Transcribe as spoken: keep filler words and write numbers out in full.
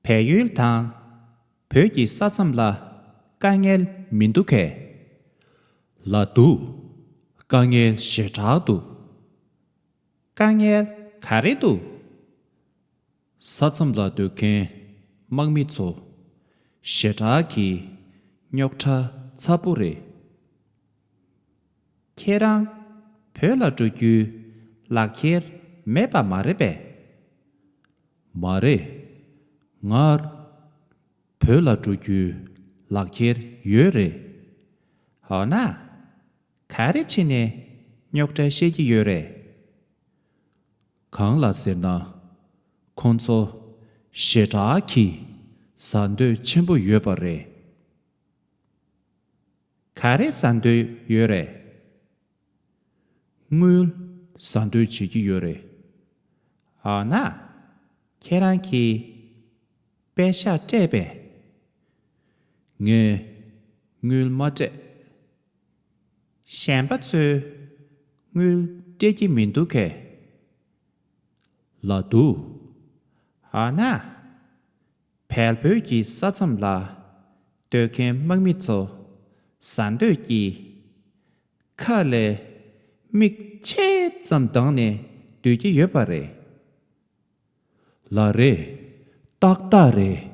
བལ་ཡུལ་དང་བོད་ཀྱི་ས་མཚམས་ལ་དཀའ་ངལ་མི་འདུག་གས། ལ་འདུག། དཀའ་ངལ་ཞེ་དྲག་འདུག། དཀའ་ངལ་ག་རེ་འདུག། ས་མཚམས་ལ་སྡོད་མཁན་དམག་མི་ཚོ་ཞེ་དྲག་གི་རྙོག་དྲ་ཚ་པོ་རེད། ཁྱེད་རང་བོད་ལ་འགྲོ་རྒྱུའི་ལག་འཁྱེར་མེད་པ་མ་རེད་པས། མ་རེད། ང་བོད་ལ་འགྲོ་རྒྱུའི་ལག་འཁྱེར་ཡོད་རེད། འོ་ན། ག་རེ་བྱས་ནས་རྙོག་དྲ་བཤད་ཀྱི་ཡོད་རེད། གང་ལ་ཟེར་ན། ཁོང་ཚོ་ཞེ་དྲག་གི་ཟ་འདོད་ཆེན་པོ་ཡོད་པ་རེད། ག་རེ་ཟ་འདོད་ཡོད་རེད། དངུལ་ཟ་འདོད་བྱེད་ཀྱི་ཡོད་རེད། འོ་ན། ཁྱེད་རང་གིས་པད་ཤག་སྤྲད་པས། ངས་དངུལ་མ་སྤྲད། གཞན་པ་ཚོས་དངུལ་སྤྲད་ཀྱི་མི་འདུག་གས། ལ་འདུག། འོ་ན། བལ་བོད་ཀྱི་ས་མཚམས་ལ་སྡོད་མཁན་དམག་མི་ཚོ་ཟ་འདོད་ཀྱིས་ཁ་ལས་མིག་ཆེ་ཙམ་གདངས་ནས་སྡོད་ཀྱི་ཡོད་པ་རེད། ལ་རེད། ཏག་ཏག་རེད།